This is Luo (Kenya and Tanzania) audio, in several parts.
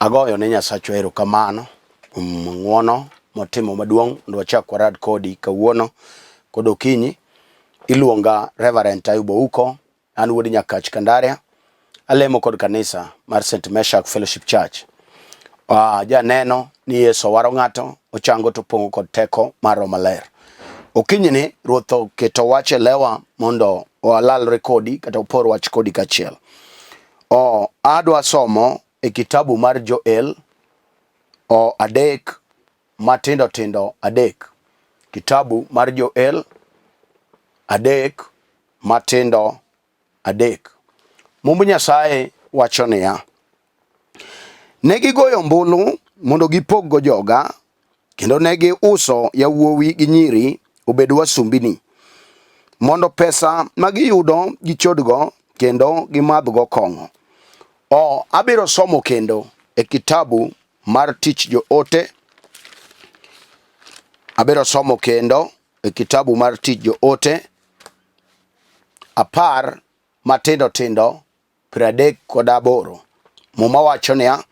Agoyo ne Nyasachwa erokamano kuom ng'wono motimo maduong' mondo wachak warad kodi kawuono kod okinyi. Iluonga Reverend Ayub Ouko, an wuod Nyakach Kandaria. Alemo kod kanisa mar St. Meshak Fellowship Church. Janeno ni Yesu waro ng'ato, ochango to pong'o kod teko mar Roho Maler. Okinyi ni Ruoth oketo wach e lewa mondo walalre kodi kata opor wach kodi kachiel. O, adwa somo e kitabu mar Joel o 3 matindo tindo 3. Kitabu mar Joel 3 matindo 3. Mumb Nyasaye wacho niya, ne gigoyo ombulu mondo gipoggo joga, kendo ne giuso yawuowi gi nyiri obed wasumbini, mondo pesa ma giyudo gichodgo kendo gimadhgo kong'o. O, abiro somo kendo e kitabu mar Tich Joote. Abiro somo kendo e kitabu mar Tich Joote 10 matindo tindo 38. Muma wacho niya,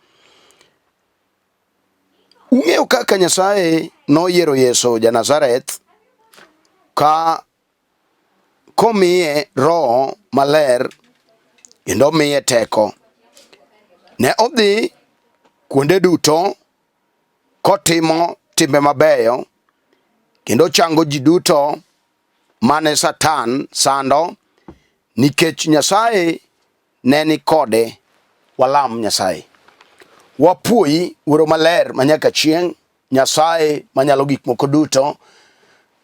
ung'eyo kaka Nyasaye noyiero Yesu ja-Nazareth ka komiye Roho Maler kendo miye teko. Ne odhi kuonde duto kotimo timbe mabeyo kendo chango ji duto mane Satan sando, nikech Nyasaye ne ni kode. Walam Nyasaye. Wapuoyi Wuoro Maler manyaka chieng', Nyasaye manyalo gik moko duto.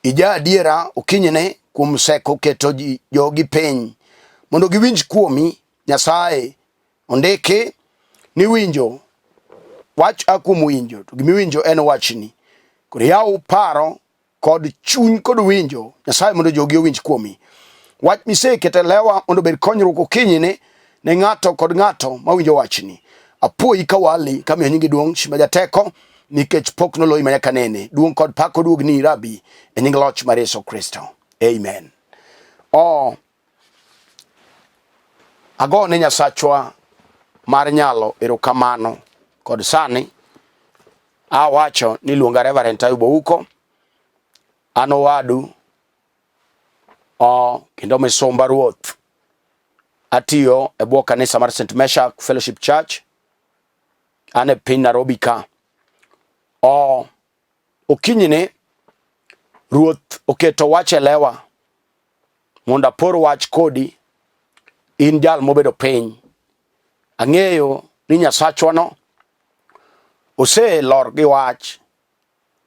Ija adiera okinyine kuom seko keto jogi piny mondo giwinj kuomi. Nyasaye, ondiki ni winjo wach a kuom winjo, to gimiwinjo en wachni. Koro yaw paro kod chuny kod winjo Nyasaye mondo jogi owinj kuomi. Wach miseketo e lewa mondo obed konyruok okinyini ne ng'ato kod ng'ato mawinjo wachni. Apuoyi kawali kamiyo nyingi duong' Shima jateko nikech pok noloyi manyaka nene. Duong' kod pak oduogni Rabi e nying loch mar Yesu Kristo. Amen. O ago ne Nyasachwa mar nyalo erokamano kod sani awacho ni luonga Reverend Ayub Ouko, an owadu o kendo misumba Ruoth. Atiyo e bwo kanisa mar St. Meshak Fellowship Church, an e piny Nairobi ka. O okinyini Ruoth oketo wach e lewa mondo apor wach kodi in jal mobedo piny. Ang'eyo ni Nyasachwano oselor gi wach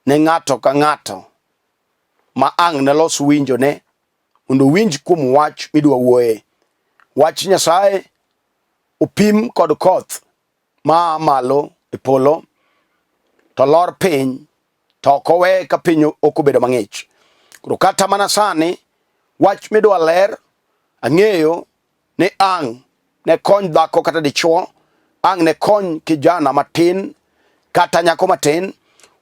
ne ng'ato ka ng'ato ma ang' ne los winjone mondo owinj kuom wach midwa wuoye. Wach Nyasaye opim kod koth ma malo e polo to lor piny to ok owe ka piny ok obedo mang'ich. Koro kata mana sani wach midwa ler ang'eyo ni ang' ne kony dhako kata dichuo, ang' ne kony kijana matin kata nyako matin.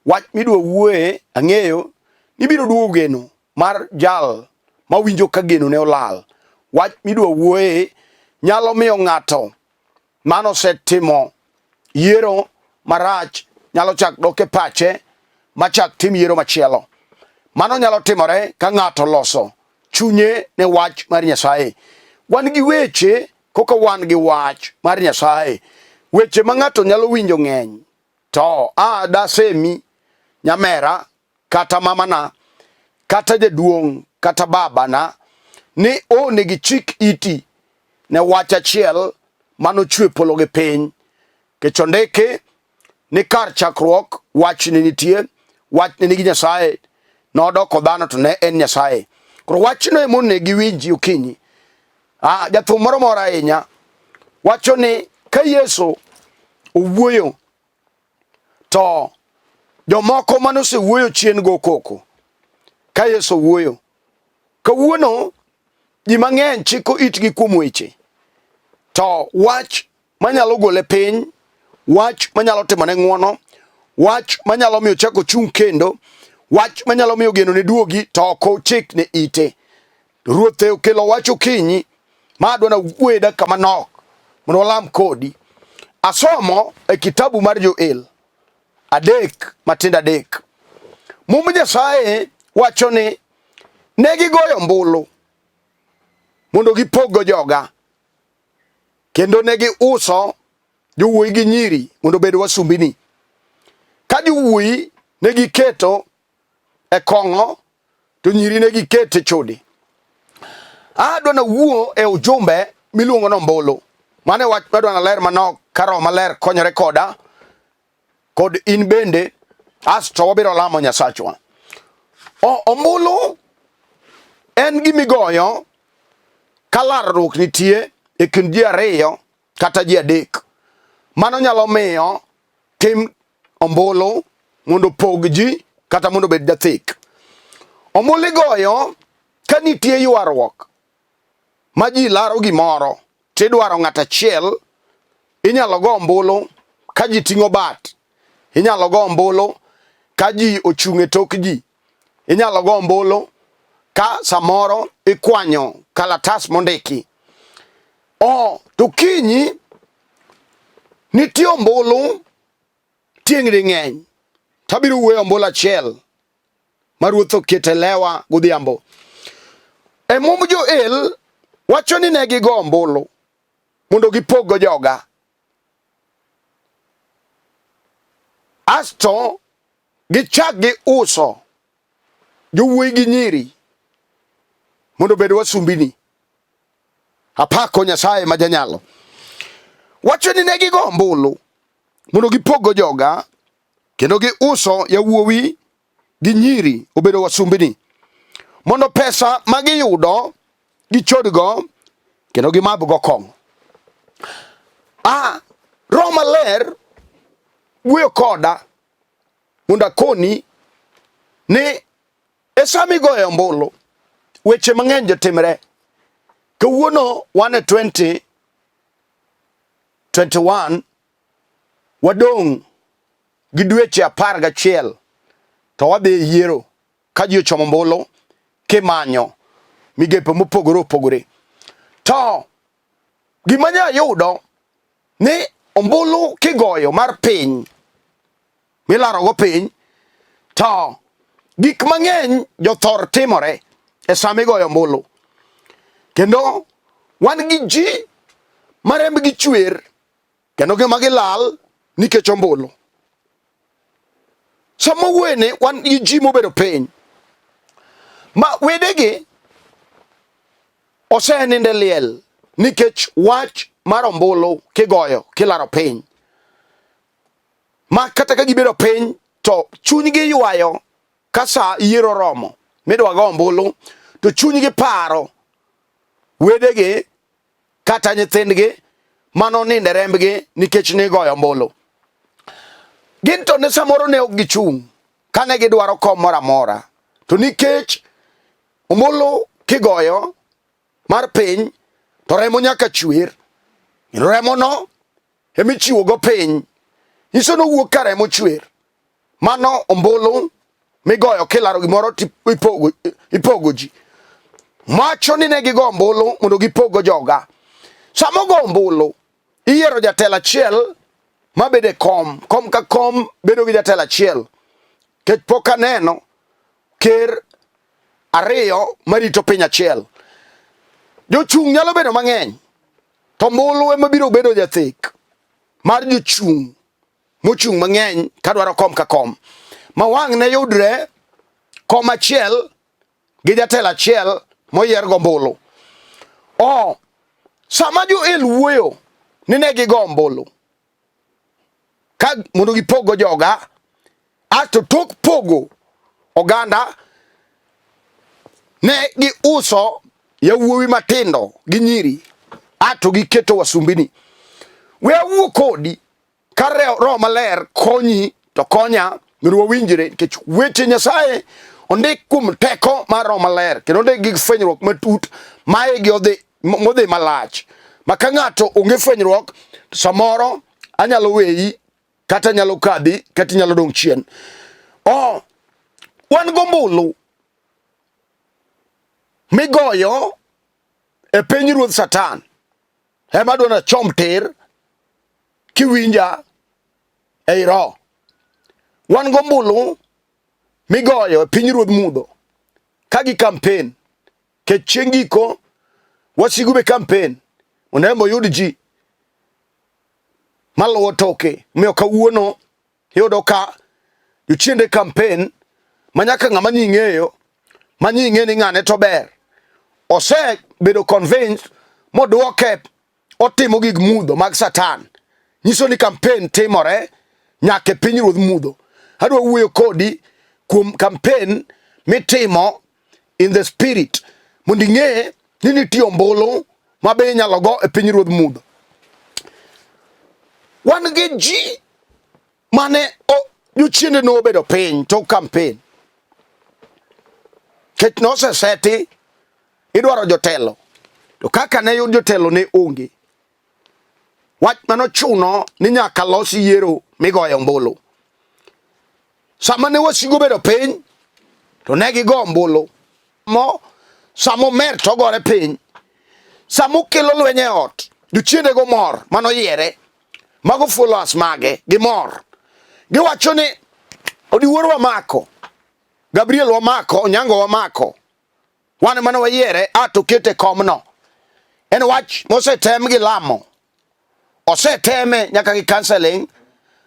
Wach midwa wuoye ang'eyo ni biro duogo geno mar jal mawinjo ka geno ne olal. Wach midwa wuoye nyalo miyo ng'ato mano osetimo yiero marach nyalo chak dok e pache machak tim yiero machielo. Mano nyalo timore ka ng'ato loso chunye ne wach mar Nyasaye. Wan gi weche koka wan gi wach mar Nyasaye. Weche ma ng'ato nyalo winjo ng'eny to a dasemi nyamera kata mamana kata jaduong' kata babana ni onego ichik iti ne wach achiel manochwe polo gi piny. Kech ondiki ni kar chakruok wach ne nitie, wach ne nigi Nyasaye, nodoko dhano to ne en Nyasaye. Koro wachno ema onego iwinji okinyi. Ah, jathum moro moro ahinya wacho ni ka Yesu owuoyo to jomoko mane osewuoyo chien go koko ka Yesu owuoyo. Kawuono ji mang'eny chiko itgi kuom weche to wach manyalo gole piny, wach manyalo timone ng'wono, wach manyalo miyo chak ochung' kendo, wach manyalo miyo geno ne duogi to ok ochik ne ite. Ruoth okelo wach okinyi ma adwa na wuoye dakika manok mondo walam kodi. Asomo e kitabu mar Joel 3:3. Mumb Nyasaye wacho ni ne gigoyo ombulu mondo gipoggo joga, kendo ne giuso jowuoyi gi nyiri mondo obed wasumbini. Ka jowuoyi ne giketo e kong'o to nyiri ne giketo e chode. Adwa nawuo e ujumbe miluongo ni ombulu. Mano e wach madwa naler manok ka Roho Maler konyore koda kod in bende, asto wabiro lamo Nyasachwa. Ombulu en gimigoyo ka larruok nitie e kind ji ariyo kata ji adek. Mano nyalo miyo tim ombulu mondo opog ji kata mondo obed jathek. Ombulu igoyo ka nitie ywaruok ma ji laro gimoro tidwaro ng'at achiel, inyalo go ombulu ka ji ting'o bat, inyalo go ombulu ka ji ochung' e tok ji, inyalo go ombulu ka samoro ikwanyo kalatas mondiki. O to kinyi nitie ombulu tieng' di ng'eny tabiro wuoyo ombulu achiel ma ruoth oketo e lewa godhiambo. E mumb Joel wacho ni ne gigo ombulu mondo gipoggo joga. Asto gichak giuso jowuoyi gi nyiri mondo obed wasumbini. Apako Nyasaye ma janyalo. Wacho ni ne gigo ombulu mondo gipoggo joga kendo giuso yawuowi gi nyiri obedo wasumbini mondo pesa ma giyudo gichodgo kendo gimadhgo kong'o. A Roho Maler wuoyo koda mondo akoni ni e sama igoyo ombulu weche mang'eny jotimre. Kawuono wan e 2021 wadong' gi dweche 11 to wadhi e yiero ka ji ochomo ombulu kimanyo migepe mopogore opogore. To gima nya yudo ni ombulu kigoyo mar piny milarogo piny to gik mang'eny jothor timore e sama igoyo ombulu. Kendo wan gi ji ma rembgi chwer kendo gima gilal nikech ombulu. Sama wuoyeni wan gi ji mobedo piny ma wedegi osenindo e liel nikech wach mar ombulu kigoyo kilaro piny ma kata ka gibedo piny to chunygi ywayo ka sa yiero romo midwa go ombulu to chunygi paro wedegi kata nyithindgi mano ninde rembgi nikech nigoyo ombulu. Gin to ne samoro ne ok gichung' kane gidwaro kom moro amora, to nikech ombulu kigoyo mar piny to remo nyaka chwer, kendo remono emichiwogo piny. Nyiso ni owuok ka remo chwer. Mano ombulu migoyo kilaro gimoro to ipogo, ipogo ji. Macho ni ne gigo ombulu mondo gipogo joga. Sama ogo ombulu, iyiero jatelo achiel mabedo e kom. Kom ka kom bedo gi jatelo achiel. Nikech pok aneno ker ariyo marito piny achiel. Jochung' nyalo bedo mang'eny, to ombulu ema biro bedo jathek mar jochung' mochung' mang'eny kadwaro kom ka kom. Ma wang' ne yudre kom achiel gi jatelo achiel moyier gombulu. O sama Joel wuoyo ni ne gigo ombulu ka mondo gipoggo joga, asto tok pogo oganda ne giuso yawuowi matindo gi nyiri ato giketo wasumbini. We awuo kodi ka Roho Maler konyi to konya mondo wawinjre nikech weche Nyasaye ondik kuom teko mar Roho Maler kendo ondik gi fwenyruok matut ma igi odhi modhi malach ma ka ng'ato onge fwenyruok to samoro anyalo weyi kata anyalo kadhi kata inyalo dong' chien. Oh, wan gombulu migoyo e piny ruodh Satan ema dwa nachom tir. Kiwinja ei roho. Wan gombulu migoyo e piny ruodh mudho ka gi campaign kech chieng' giko wasigu be campaign mondo embe oyud ji maluwo toke. Omiyo kawuono iyudo ka jochiende campaign ma nyaka ng'ama ni ing'eyo ma ni ing'e ni ng'ane to ber osebedo convinced modwoke otimo gig mudho mag Satan. Nyiso ni campaign timore nyaka e piny ruodh mudho. Adwa wuoyo kodi kuom campaign mitimo in the spirit mondo ing'e ni nitie ombulu ma be inyalo go e piny ruodh mudho. Wan gi ji mane jochiende nobedo piny tok campaign. Kech noseseti idwaro jotelo to kaka ne yud jotelo ne onge. Wach manochuno ni nyaka los yiero migoyo ombulu. Sama ne wasigu obedo piny to ne gigo ombulu mo sama omer to ogore piny. Sama okelo lweny e ot, jochiendego mor manoyiere. Mago followers mage gimor. Giwacho ni Odiwuor wamako, Gabriel wamako, Onyango wamako. Wan mane wayiere a to kete komno. En wach mosetem gi lamo. Oseteme nyaka gi counseling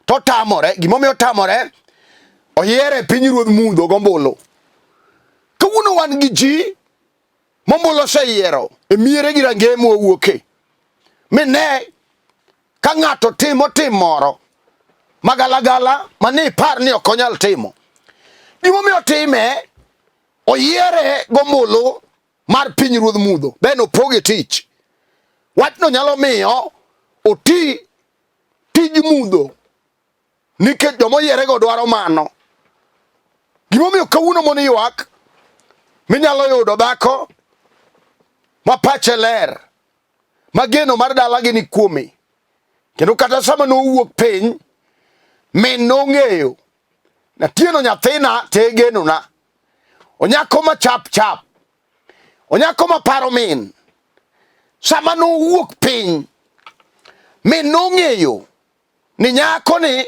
to otamore. Gimomiyo otamore, oyiere piny ruodh mudho gombulu. Kawuono wan gi ji mombulu oseyiero e miere gi rangeye mwawuoke. Mine ka ng'ato timo tim moro magalagala mane ipar ni ok onyal timo. Gimomiyo otime, oyiere gombulu mar piny ruodh mudho, then opoge tich. Wachno nyalo miyo oti tij mudho nikech joma oyierego dwaro mano. Gimomiyo kawuono mon ywak minyalo yudo dhako ma pache ler ma geno mar dalagi ni kuome kendo kata sama nowuok piny min nong'eyo natieno nyathina te genona onyako ma chap chap onyako ma paro min sama nowuok piny min nong'eyo ni nyako ni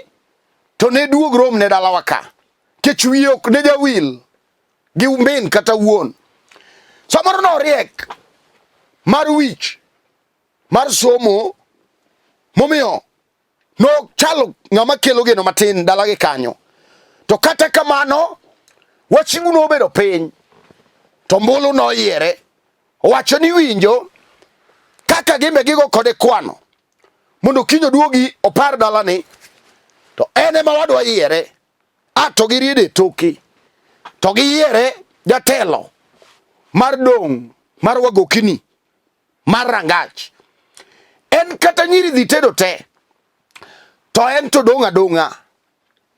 to ne duog rom ne dalawa ka kech wiye ok ne jawil gi min kata wuon samoro noriek mar wich mar somo momiyo nochalo ng'ama kelo geno matin dalagi kanyo to kata kamano wasigu nobedo piny to mbulu noyiere owacho ni winjo kaka gimbe gigo kode kwano mondo kiny oduogi opar dalani to en ema wadwa yiere a to giriedo e toke to giyiere jatelo mar dong' mar wagokini mar rangach en kata nyiri dhi tedo te to en to dong' adong'a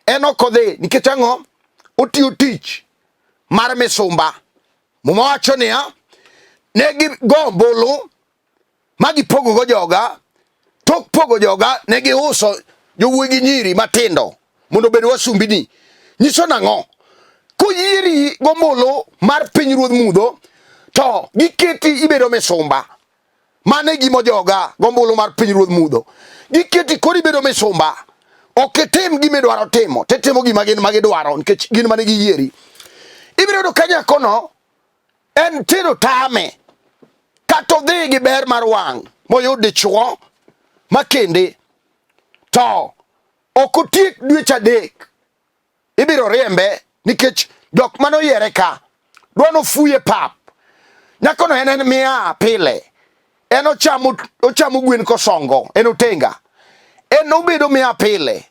en ok odhi nikech ang'o otiyo tich mar misumba muma wacho niya ne gigo ombulu ma gipogogo joga. Tok pogo joga ne giuso jowuoyi gi nyiri matindo mondo obed wasumbini. Nyiso nang'o? Koyieri gombulu mar piny ruodh mudho to giketi ibedo misumba. Mano e gima joga gombulu mar piny ruodh mudho. Giketi koro ibedo misumba. Ok itim gima idwaro timo, titimo gima gin ma gidwaro nikech gin mane giyieri. Ibiro yudo ka nyakono en tedo tame kata odhi gi ber mar wang' moyud dichuo makende to ok otiek dweche adek ibiro riembe nikech jok mane oyiere ka dwa nofuye pap nyakono en en miya pile en ochamo ochamo gwen kosongo en otenga en obedo miya pile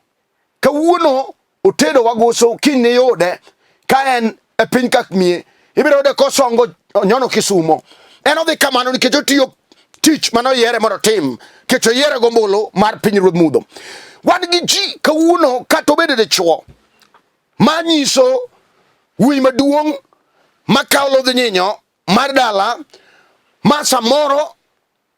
Kawuono otedo wagusu, kiny niyude ka en e piny Kakmie, ibiro yude kosongo onyono Kisumo. En odhi kamano nikech otiyo tich mane oyiere mondo otim, nikech oyiere gombulu mar piny ruodh mudho. Wan gi ji kawuono kata obedo dichuo ma nyiso wuoyi maduong' makawo ludh nyinyo mar dala ma samoro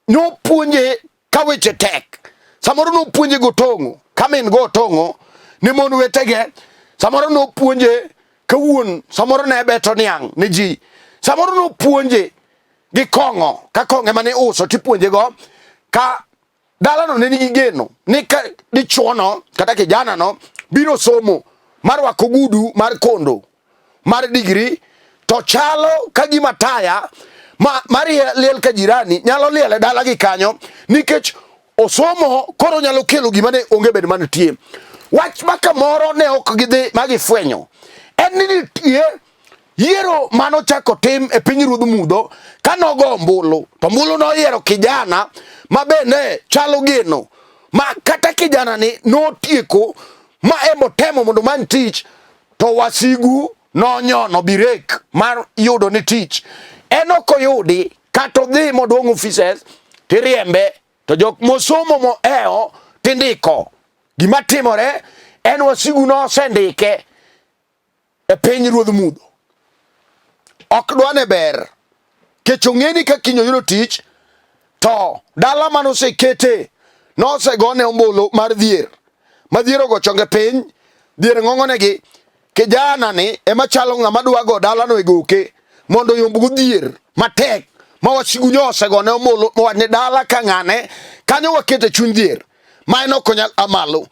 nopuonje ka weche tek samoro nopuonje gotong'o ka min go otong'o ne mon wetege samoro nopuonje ka wuon samoro ne beto niang' ne ji samoro nopuonje gi kong'o ka kong'o ema ne uso tipuonje go ka Dalano ne nigi geno ni ka dichuono kata kijanano biro somo mar rwako ogudu mar kondo mar digri to chalo ka gima taya ma mar liel ka jirani nyalo liel e dalagi kanyo nikech osomo koro nyalo kelo gima ne onge bed manitie. Wach ma kamoro ne ok gidhi ma gifwenyo en ni nitie yiero mane ochako tim e piny ruodh mudho ka nogo ombulu to ombulu noyiero kijana ma bende chalo geno ma kata kijana ni notieko ma emotemo mondo omany tich to wasigu nonyono birek mar yudo ni tich en ok oyudi kata odhi moduong' offices tiriembe to jok mosomo mohewo tindiko gima timore en wasigu nosendike e piny ruodh mudho ok dwane ber kech ong'e ni ka kiny oyudo tich to dala mane osekete nosegone ombulu mar dhier ma dhier ogo chonge piny dhier ng'ong'onegi kijana ni ema chalo ng'ama dwa go dalano e goke mondo oyomb go dhier matek ma wasigu nyo osegone ombulu mowach ni dala ka ng'ane kanyo wakete chuny dhier ma en ok onyal a malo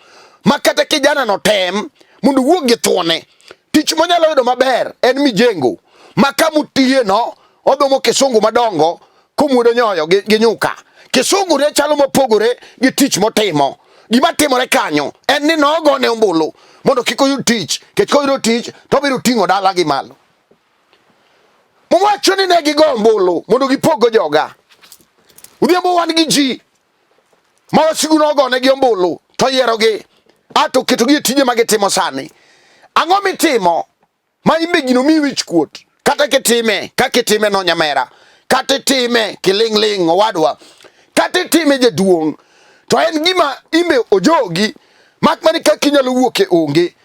ma kata kijana no tem mondo owuog gi thuone tich monyalo yudo maber en mijengo ma kamutiye no odhomo kisungu madongo komuodo nyoyo gi, gi nyuka kisungu ne chalo mopogore gi tich motimo gima timore kanyo en ni nogone ombulu mondo kik oyud tich kech koyudo tich to obiro ting'o dala gi malo Mwacho ni ne gigo ombulu mondo gipog joga odhiambo wan gi ji ma wasigu nogonegi ombulu to yierogi a to oketogi e tije ma gitimo sani. Ang'o mitimo ma imbe gino miyi wich kuot kata kitime kaka itime no nyamera kata itime kiling'ling' owadwa kata itime jaduong' to en gima imbe ojogi mak mana kaka inyalo wuok e onge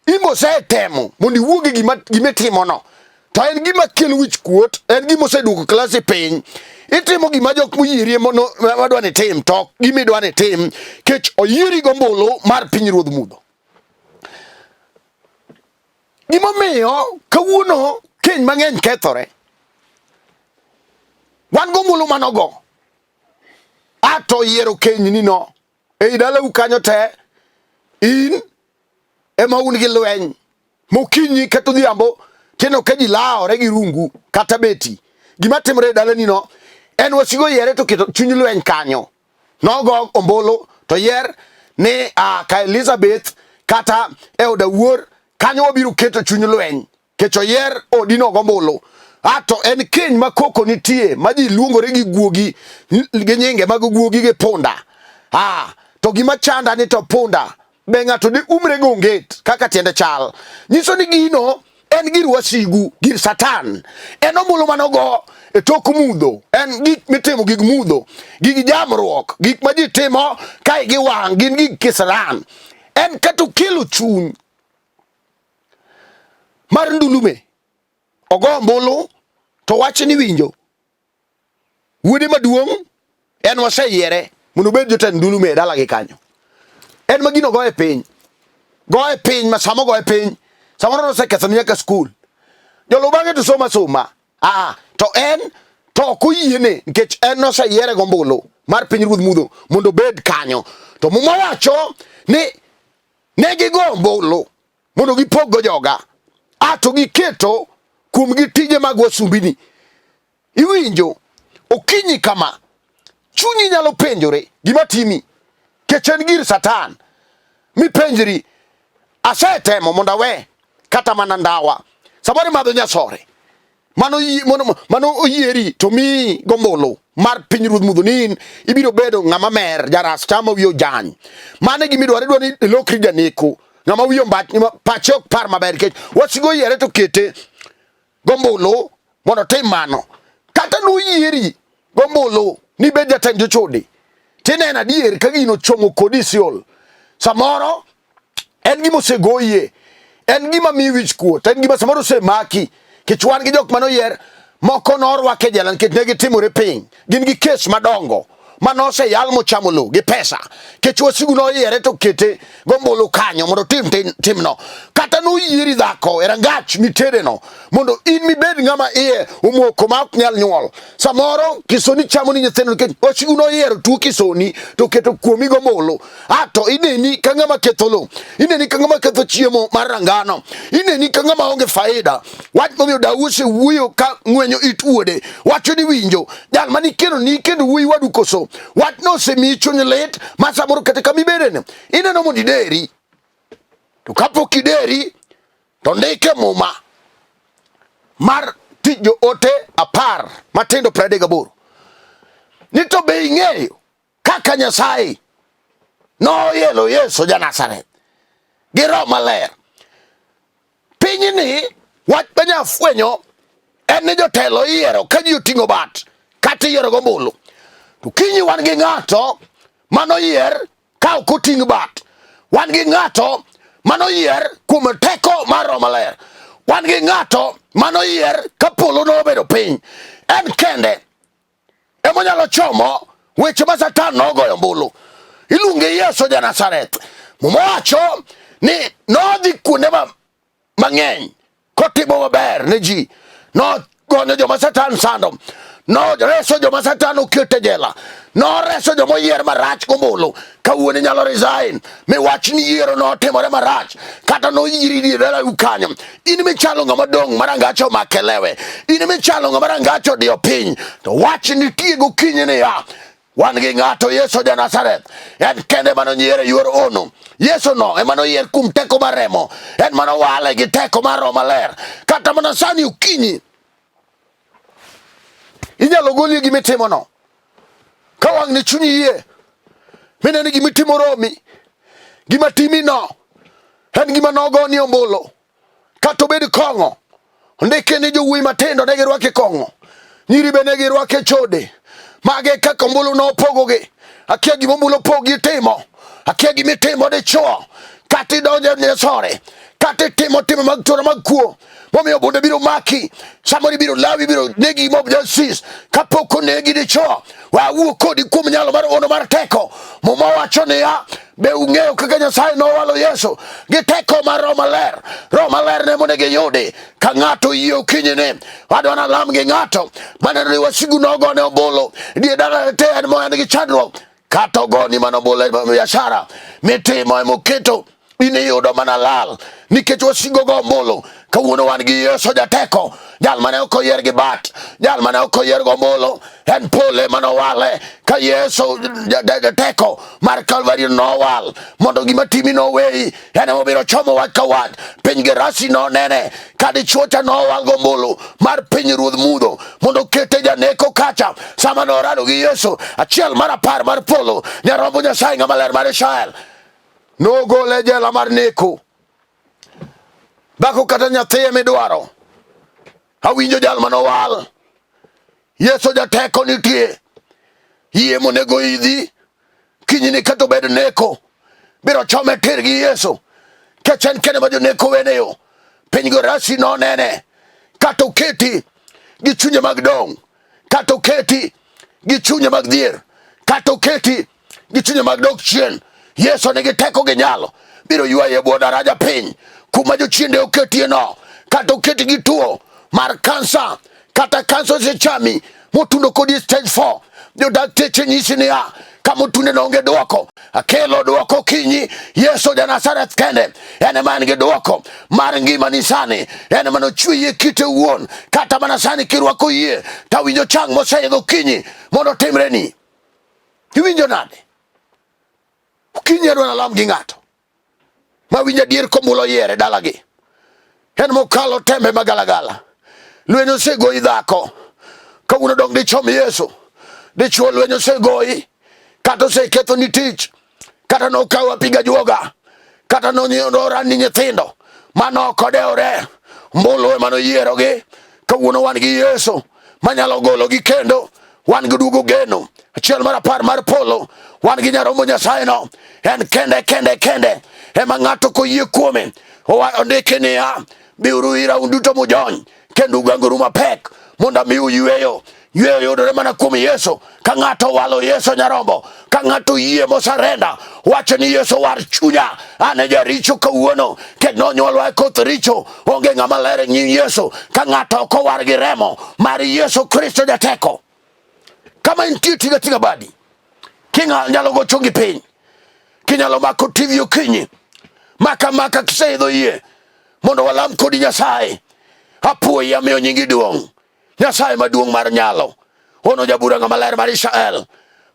Imbe osetemo mondo iwuog e gima gima itimono. To en gima kelo wich kuot, en gima oseduoko klasi piny. Itimo gima jok moyieri mono madwa ni tim to ok gima idwa ni tim kech oyieri gombulu mar piny ruodh mudho. Gimomiyo kawuono keny mang'eny kethore. Wan gombulu manogo. Ato yiero kenyni no ei dalau kanyo te in ema un gi lweny mokinyi kata odhiambo tineno ka ji lawore gi rungu kata beti gima timore e dalani no en wasigo yiere to keto chuny lweny kanyo nogo ombulu to yier ni a ka Elizabeth kata e od Awuor kanyo wabiro keto chuny lweny kech oyier odino gombulu ato en keny ma koko nitie ma ji luongore gi guogi gi nyinge mag guogi gi punda ah to gima chanda ni to punda be ng'ato di umre go onget kaka tiende chal nyiso ni gino en gir wasigu gir satan en ombulu manogo e tok mudho en gik mitimo gig mudho gig jamruok gik ma ji timo ka igi wang' gin gig kisran en kata okelo chuny mar ndulume ogo ombulu to wach ni winjo wuode maduong' en waseyiere mondo obed jotend ndulume e dalagi kanyo en ma gino goye piny goye piny ma sama ogoye piny samoro noseketho ni nyaka skul joluw bang'e to somo asoma ah to en to ok oyiene nikech en noseyiere gombulu mar piny ruodh mudho mondo obed kanyo to muma wacho ni ne gigo ombulu mondo gipoggo joga a to giketo kuomgi tije mag wasumbini. Iwinjo okinyi kama, chunyi nyalo penjore gima timi, kech en gir Satan. Mipenjri, asetemo mondo awe kata mana ndawa, samoro imadho nyasore mano mano oyieri to miyi gombulu mar piny ruodh mudho ni in ibiro bedo ng'ama mer jaras chama wiye ojany mano e gima idwaro idwaro ni ilokri janeko ng'ama wiye ombach pache ok par maber nikech wasigo oyiere to kete gombulu mondo otim mano kata noyieri gombulu ni ibed jatend jochode tineno adier ka gino chomo kodi Siol samoro en gima osegoyie en gima miyi wich kuot en gima samoro osemaki nikech wan gi jok mane oyier moko norwak e jela nikech ne gitimore piny gin gi kes madongo ma noseyal mochamo lowo gi pesa kech wasigu noyiere to kete gombulu kanyo mondo tim timno kata noyieri dhako e rangach mitedeno mondo in mibed ng'ama iye omoko ma ok nyal nyuol samoro kisoni chamo ni nyithindo nikech wasigu noyiero tuo kisoni to keto kuomi gombulu a to ineni ka ng'ama ketho lowo ineni ka ng'ama ketho chiemo mar rangano ineni ka ng'ama onge faida wach momiyo dau osewuoyo ka ng'wenyo it wuode wacho ni winjo jal mane ikendo ni ikendo wuoyi wadu koso wachno osemiyi chuny lit ma samoro kata kama ibedeni ineno mondo ideri to kapok ideri to ndike muma mar tij joote apar matindo 38 ni to be ing'eyo kaka Nyasaye noyelo Yesu ja Nazareth gi Roho Maler. Pinyni wach ma nyafwenyo en ni jotelo iyiero ka ji oting'o bat kata iyiero gombulu. To kinyi wan gi ng'ato manoyier ka ok oting' bat. Wan gi ng'ato manoyier kuom teko mar Roho Maler. Wan gi ng'ato manoyier ka polo nobedo piny. En kende emonyalo chomo weche ma Satan nogoyo ombulu. Iluonge Yesu ja Nazareth. Muma wacho ni nodhi kuonde mang'eny kotimo maber ne ji. Nogonyo joma Satan sando. Noreso joma Satan oketo e jela. Noreso joma oyier marach gombulu. Kawuono inyalo resign miwach ni yiero notimore marach kata noyieri dier dalau kanyo. In michalo ng'ama dong' ma rangach omake lewe. In michalo ng'ama rangach odiyo piny. To wach nitie gokinyi niya, wan gi ng'ato Yesu ja Nazareth, en kende mane onyier e yor ono. Yesu no ema noyier kuom teko mar remo, en mane owale gi teko mar Roho Maler. Kata mana sani okinyi inyalo golie gima itimono ka wang'ni chunyi yie mineno gima itimo romi gima timino en gima nogoni ombulu kata obed kong'o ondike ni jowuoyi matindo ne girwake kong'o nyiri be ne girwake chode mage kaka ombulu nopogogi akia gima ombulu opogi timo akia gima itimo dichuo kata idonjo e sore kata itimo timbe mag tura mag kuo momiyo bunde biro maki samoro ibiro lawi ibiro negi mob justice kapok onegi dichuo wawuo kodi kuom nyalo mar ono mar teko muma wacho niya be ung'eyo kaka nyasaye nowalo yesu gi teko mar roho maler roho maler ne mondo giyudi ka ng'ato oyie okinyini adwa nalam gi ng'ato maneno ni wasigu nogone ombulu die dala te en mo en gi chandruok kata ogoni mana ombulu e biashara mitimo emoketo in iyudo mana lal nikech wasigo go ombulu kawuono wan gi Yesu jateko jal mane ok oyier gi bat jal mane ok oyier go ombulu en pole mane owale ka Yesu jateko mar Kalvari nowal mondo gima timi noweyi en ema obiro chomo wach ka wach piny Gerasi nonene ka dichwo cha nowal go ombulu mar piny ruodh mudho mondo okete janeko kacha sama norado gi Yesu achiel mar apar mar polo nyarombo Nyasaye ng'ama ler mar Israel nogole e jela mar neko dhako kata nyathi emidwaro awinjo jal manowal yesu jateko nitie yie monego idhi kinyni kata obed neko biro chome tir gi yesu kech en kende ma joneko wene yo piny gorasi nonene kata oketi gi chunye mag dong' kata oketi gi chunye mag dhier kata oketi gi chunye mag dok chien yesu nigi teko gi nyalo biro ywaye e bwo daraja piny kuma jochiende oketie no kata oketi gi tuo mar kansa kata kansa osechami motundo kodi e stage 4 jodakteche nyisi niya kama otunde no onge dwoko akelo dwoko kinyi yesu ja nazareth kende en ema en gi dwoko mar ngimani sani en ema nochweyi kite wuon kata mana sani kirwako yie tawinjo chang moseidho kinyi mondo otimreni Iwinjo nade? Okinyi adwa nalam gi ng'ato ma winjo adier komulo yiere dalagi. En mokalo tembe magalagala. Lweny osegoyi dhako. Kawuono dong dichom Yesu. Dichuo lweny osegoyi. Kata oseketho ni tich. Kata nokawo apiga juoga. Kata norani nyithindo. Mano ok odewore. Mbulu ema noyierogi. Kawuono wan gi Yesu manyalo gologi kendo wan gi duogo geno achiel mar apar mar polo wan gi nyarombo nyasaye no en kende kende kende ema ng'ato koyie kuome ondiki niya biuru ira un duto mujony kendo ugangoru mapek mondo amiu yueyo. Yweyo yudore mana kuom Yesu. Ka ng'ato owalo Yesu nyarombo, ka ng'ato yie mosarenda, wacho ni Yesu war chunya, an e jaricho kawuono, kendo nonyuolwa e koth richo, onge ng'ama ler e nyim Yesu. Ka ng'ato ok owar gi remo mar Yesu Kristo jateko, kama intie tinga tinga badi, kinyalo go chongi piny, kinyalo mako TV okinyi, maka maka kiseidho yie, mondo walam kodi Nyasaye. Apuoyi amiyo nyingi duong'. Nyasaye maduong' mar nyalo, ono jabura ng'ama ler mar Israel,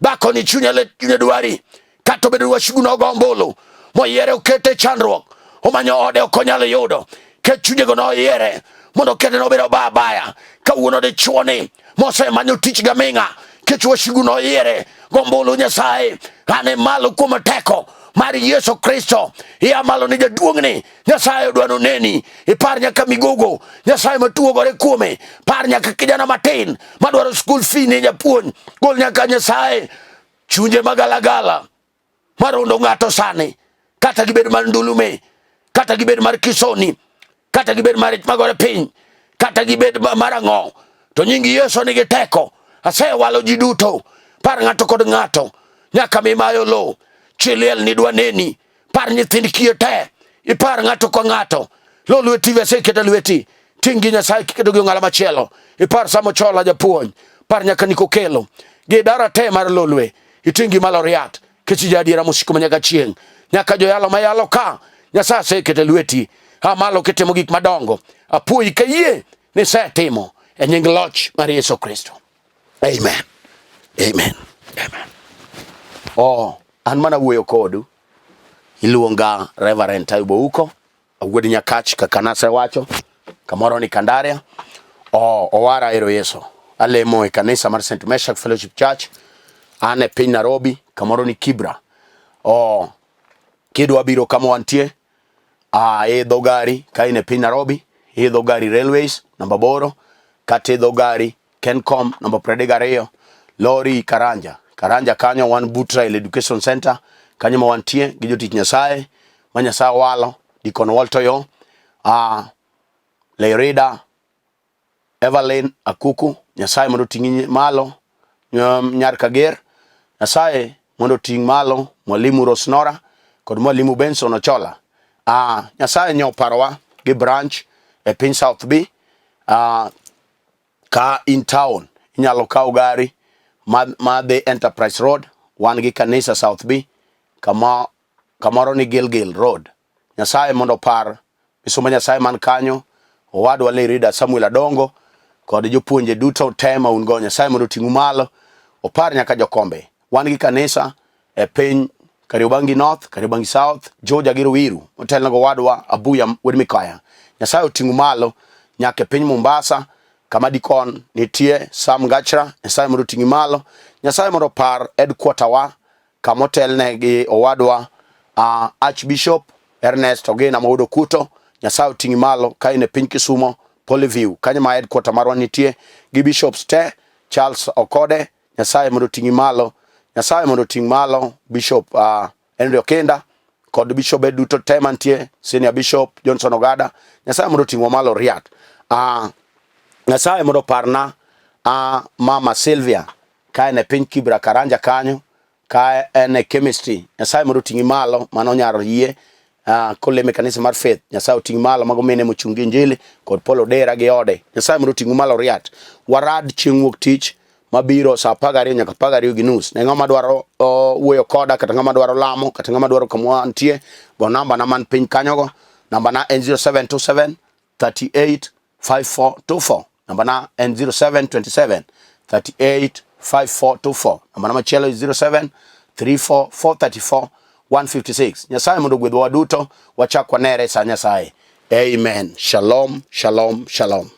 bako ni chunya le chunya dwari, kata obedo ni wasigu nogo ombulu, moyiere okete chandruok, omanyo ode ok onyal yudo, ket chunjego noyiere mondo okete nobed oba abaya. Kawuono dichuoni mosemanyo tich gaming'a, kech wasigu noyiere gombulu Nyasaye, ane malo kuom teko mar Yesu Kristo, ia malo ni jaduong'ni Nyasaye odwa noneni. Ipar nyaka migogo Nyasaye matuo gore kuome. Par nyaka kijana matin madwaro school fee ne japuonj. Gol nyaka Nyasaye chunje magalagala marondo ng'ato sani, kata gibed mar ndulume, kata gibed mar kisoni, kata gibed mar magore piny, kata gibed mar ang'o, to nying Yesu nigi teko. Asewalo ji duto. Par ng'ato kod ng'ato nyaka mimayo lowo. Chi liel ni dwa neni. Par nyithind kiye te, ipar ng'ato ka ng'ato. Lo lweti aseketa lweti, ting' gi Nyasaye kiketo gi ong'ala machielo. Ipar Samo Chola japuonj, par nyaka Niko Kelo gi dara te mar Lolwe, iting' gi malo riat, kech ja adiera mosiko ma nyaka chieng'. Nyaka joyalo mayalo ka, Nyasaye asekete lweti, a malo kitimo gik madongo. Apuoyi ka yie nisetimo e nying loch mar Yesu Kristo. Amen. Amen. Amen. Oh, an mana wuoyo kodu. Iluonga Reverend Taibo Uko, wuod Nyakach kaka nasewacho, kamoro ni Kandaria. Oh, owara ero Yesu. Alemo e kanisa mar St. Meshach Fellowship Church. An e piny Nairobi, kamoro ni Kibra. Oh, kidwa biro kama wantie, ah, idho gari ka in e piny Nairobi, idho gari Railways namba 8, kata idho gari Kencom namba 32, Lori Karanja. Karanja kanyo wan but Rail Education Center, kanyo ma wantie gi jotich Nyasaye ma Nyasaye owalo, Deacon Walter Yo, Leirida, Evelyn Akuku, Nyasaye mondo oting'i malo, Nyar Kager, Nyasaye mondo oting' malo Mwalimu Rosnora kod Mwalimu Benson Ochola. Nyasaye nyo parowa gi branch e piny South B. Ka in town inyalo kawo gari ma dhi Enterprise Road, wan gi kanisa South B kama kamoro ni Gilgil Road. Nyasaye mondo opar misumba Nyasaye man kanyo, owadwa Lerida Samuel Adongo kod jopuonje duto te ma un go. Nyasaye mondo oting'u malo, opar nyaka jokombe. Wan gi kanisa e piny Kariobangi North, Kariobangi South, Juja gi Ruiru, otelnego owadwa Abuya wuod Mikaya. Nyasaye oting'u malo nyaka e piny Mombasa kama dikon nitie Sam Gachra. Nyasaye mondo oting'i malo. Nyasaye mondo opar headquarter wa kama otelne gi owadwa Archbishop Ernest Ogina Maudo Kuto. Nyasaye oting'i malo ka in e piny Kisumo, Polyview, kanyo ma headquarter marwa nitie gi bishops te, Charles Okode. Nyasaye mondo oting'i malo. Nyasaye mondo oting' malo Bishop Henry Okinda kod bishobe duto te mantie, Senior Bishop Johnson Ogada. Nyasaye mondo oting'wa malo riat. Nyasaye mondo oparna Mama Sylvia ka en e piny Kibra Karanja kanyo, ka en e chemistry. Nyasaye mondo oting'i malo, mano nyar yie kolemo e kanisa mar Faith. Nyasaye oting' malo mago mine mochung' gi Injili kod Paul Odera gi ode. Nyasaye mondo oting'u malo riat. Warad chieng' wuok tich mabiro saa 12 nyaka 12:30. Ne ng'ama dwaro wuoyo koda, kata ng'ama dwaro lamo, kata ng'ama dwaro kama wantie, go namba na man piny kanyogo. Namba na en 0727 38 5424. Namba na en 0727 38 5424. Namba na machielo is 07 34 434 156. Nyasaye mondo ogwedhwa waduto, wachak wanere sa Nyasaye. Amen. Shalom, shalom, shalom.